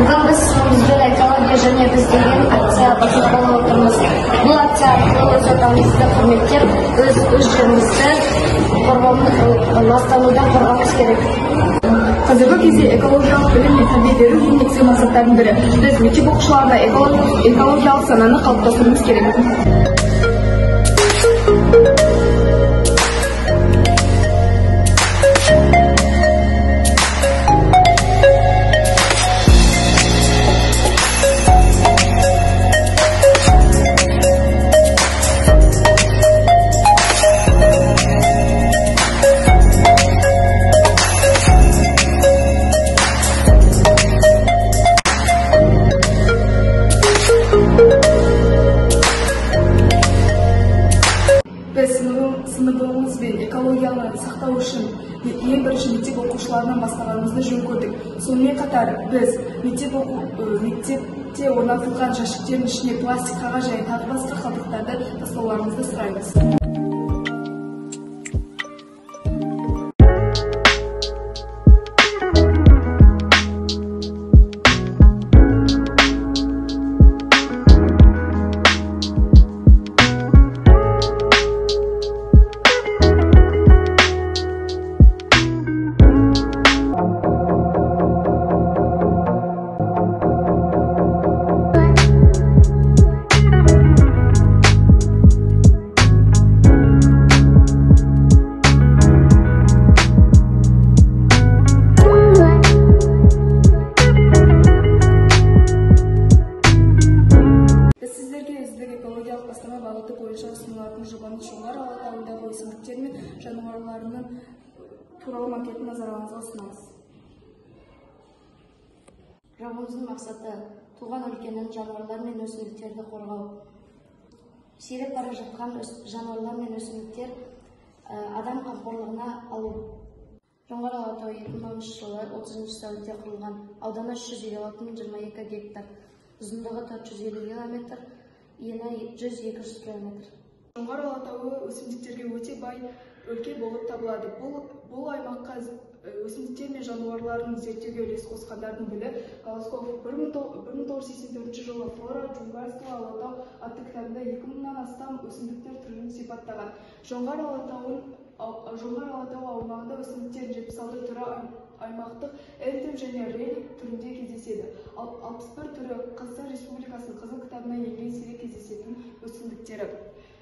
Бүгін біз сыныбымызбен экология және біз деген акция бастағалы отырмыз. Бұл акция арқылы өз отанымызды құрметтеп, өз жерімізді ластанудан қорғауымыз керек. Қазіргі кезде экологиялық білім мен тәрбие беру ең негізгі мақсаттардың бірі. Біз мектеп оқушыларына экологиялық сананы қалыптастыруымыз керек. Біз сыныбымызбен экологияны сақтау үшін ең бірінші мектеп оқушыларынан бастағанымызды жөн көрдік. Сонымен қатар біз мектепте орнатылған жәшіктердің ішіне пластик, қағаз және тағы басқа қалдықтарды тастауларыңызды сұраймыз. Экологиялық бастама бағыты бойынша ұсынылатын жобаның Жоңғар Алатауындағы өсімдіктер мен жануарларының туралы макетін назарларыңызға ұсынамыз. Жобамыздың мақсаты туған өлкенің жануарлар мен өсімдіктерді қорғау. Сиреп бара жатқан жануарлар мен өсімдіктер адам қамқорлығына алу. Жоңғар Алатауы 2010 жылы 30 сәуірде құрылған. Ауданы 356,22 гектар, ұзындығы 450 километр, ені 100-200 километр. Жоңғар Алатауы өсімдіктерге өте бай өлке болып табылады. Бұл аймаққа өсімдіктер мен жануарларын зерттеуге үлес қосқандардың бірі Голосков 1984 жылы «Флора Джунгарского Алатау» атты кітабында 2000-нан астам өсімдіктер түрін сипаттаған. Жоңғар Алатауы аумағында өсімдіктердің 76 түрі аймақтық эндем және реликт түрінде кездеседі. 61 түрі Қазақстан Республикасының Қызыл кітабына енген сирек кездесетін өсімдіктері.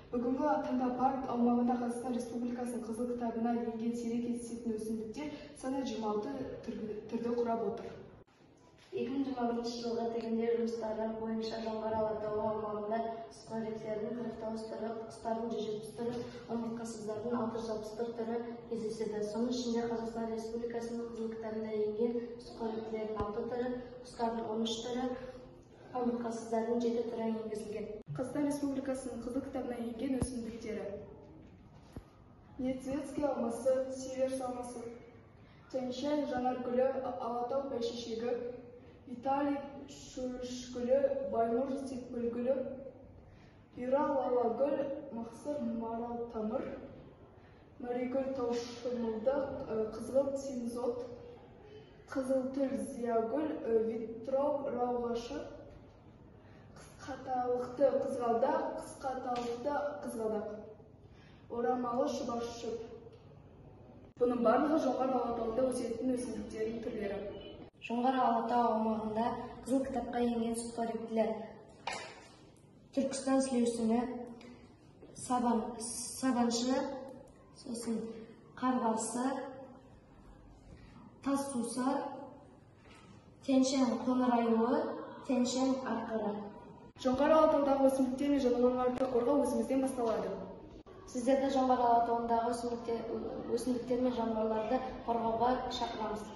Бүгінгі таңда парк аумағында Қазақстан Республикасының Қызыл кітабына енген сирек кездесетін өсімдіктер саны 26 түрді құрап отыр. 2021 жылғы тегіндеу жұмыстары бойынша Жоңғар Алатауы аумағында сүтқоректілердің 49 түрі, құстардың 170 түрі, омыртқасыздардың 661 түрі кездеседі. Соның ішінде Қазақстан Республикасының Қызыл кітабына енген сүтқоректілердің 6 түрі, құстардың 13 түрі, омыртқасыздардың 7 түрі енгізілген. Қазақстан Республикасының Қызыл кітабына енген өсімдіктері: Нецветский алмасы, Сиверс алмасы, Тянь-Шань жанаргүлі, Алатау бәйшешегі, Виталий шөшгүлі, Байнұр секпілгүлі, Бұйра лалагүл, Мақсыр маралтамыр, Мәригүл таушымылдақ, Қызғылт семізот, Қызылтүл зиягүл, Витрог рауғашы, Қысқаталықты қызғалдақ, қысқаталықты қызғалдақ, Орамалы шұбар шөп. Бұның барлығы Жоңғар Алатауында өсетін өсімдіктердің түрлері. Жоңғар Алатау аумағында Қызыл кітапқа енген сүтқоректілер: Түркістан сілеусіні, сабаншы, сосын қарбасы, тас сусар, Тянь-Шань қоңыр аюы, Тянь-Шань арқары. Жоңғар Алатаудағы өсімдіктер мен жануарларды қорғау өзімізден басталады. Сіздерді Жоңғар Алатауындағы өсімдіктер мен жануарларды қорғауға шақырамыз.